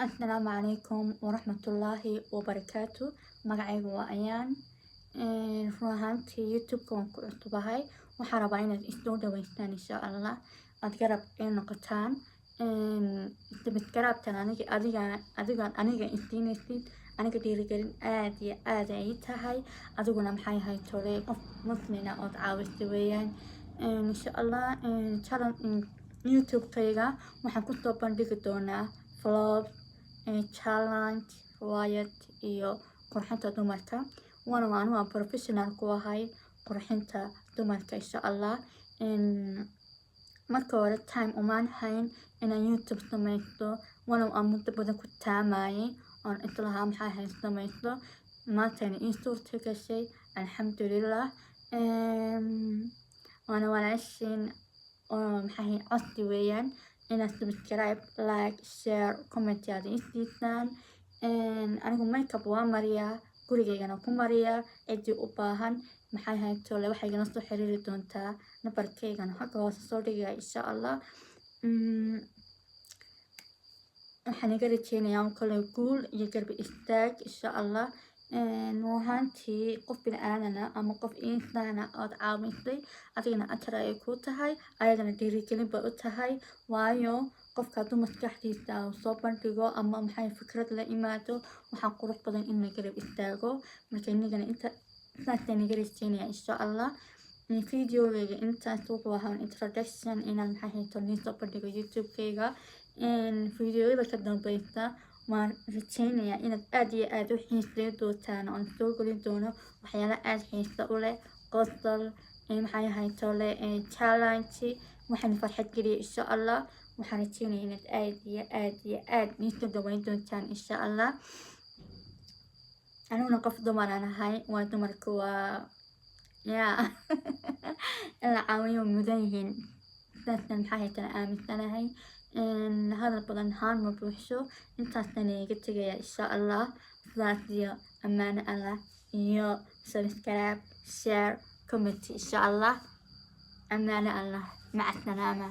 Asalaamu calaykum waraxmatullaahi wabarakaatu. Magacaygu waa Ayaan. Run ahaantii YouTube-ka waan ku cusubahay. Waxaan rabaa inaad isoo dhaweystaan, insha Allah, aad garab ii noqotaan. Subscribe-tan aniga adiga adigaan aniga isiinaysid, aniga dhiirigelin aad iyo aad ay tahay. Adiguna maxay ahayd tole, qof muslina ood caawisa weeyaan, insha Allah. Channel YouTube-kayga waxaan kusoo bandhigi doonaa vlog, challenge, riwaayad iyo qurxinta dumarka. Waana anigu aan professional ku ahay qurxinta dumarka, insha Allah. Marka hore time umaan hayn inaan YouTube samaysto, walow aan muddo badan ku taamayay oon islahaa maxaa ahayd samaysto. Maantayna ii suurta gashay, alxamdulilah. Waana walaashiin oo maxaa ahayd codsi weeyaan inaad subscribe, like, share, comment aad ii siisaan. Anigu makeup waa mariyaa, gurigaygana ku mariyaa. Ciddii u baahan, maxay ahayd tole, waxay igala soo xiriiri doontaa nambarkaygana xagga hoose soo dhigaya, insha Allah. Waxaan iga rajeynayaa kale guul iyo garbi istaag, insha Allah. Run ahaantii qof bini aadana ama qof insaana ood caawisay, adigana ajar ay ku tahay, ayadana dhiirigelin bay u tahay, waayo qofka hadduu maskaxdiisa soo bandhigo ama maxay fikrad la imaado, waxaa qurux badan in la garab istaago. Marka inagana inta saasaan iga rajeynaya, insha Allah. Videogayga intaas wuxuu ahaa introduction, inaan maxay hayto niin soo bandhigo YouTube-kayga. Videoyada ka dambeysa waan rajeynayaa inaad aad iyo aad u xiiseyn doontaan, oon soo gelin doono waxyaalo aad xiisa u leh, qosol, maxay ahayd tole, challenge, waxaan farxad geliya, insha Allah. Waxaan rajeynaya inaad aad iyo aad iyo aad niisoo dhaweyn doontaan, insha Allah. Aniguna qof dumaraan ahay, waa dumarka, waa ya in la caawiyo mudan yihiin. Sidaasna maxaa haytan aaminsanahay. Hadal badan haan ma buuxsho. Intaasna iga tegaya, insha Allah. Sidaas iyo ammaano Allah, iyo subscribe, share, comment, insha Allah. Ammaano Allah, maca salaama.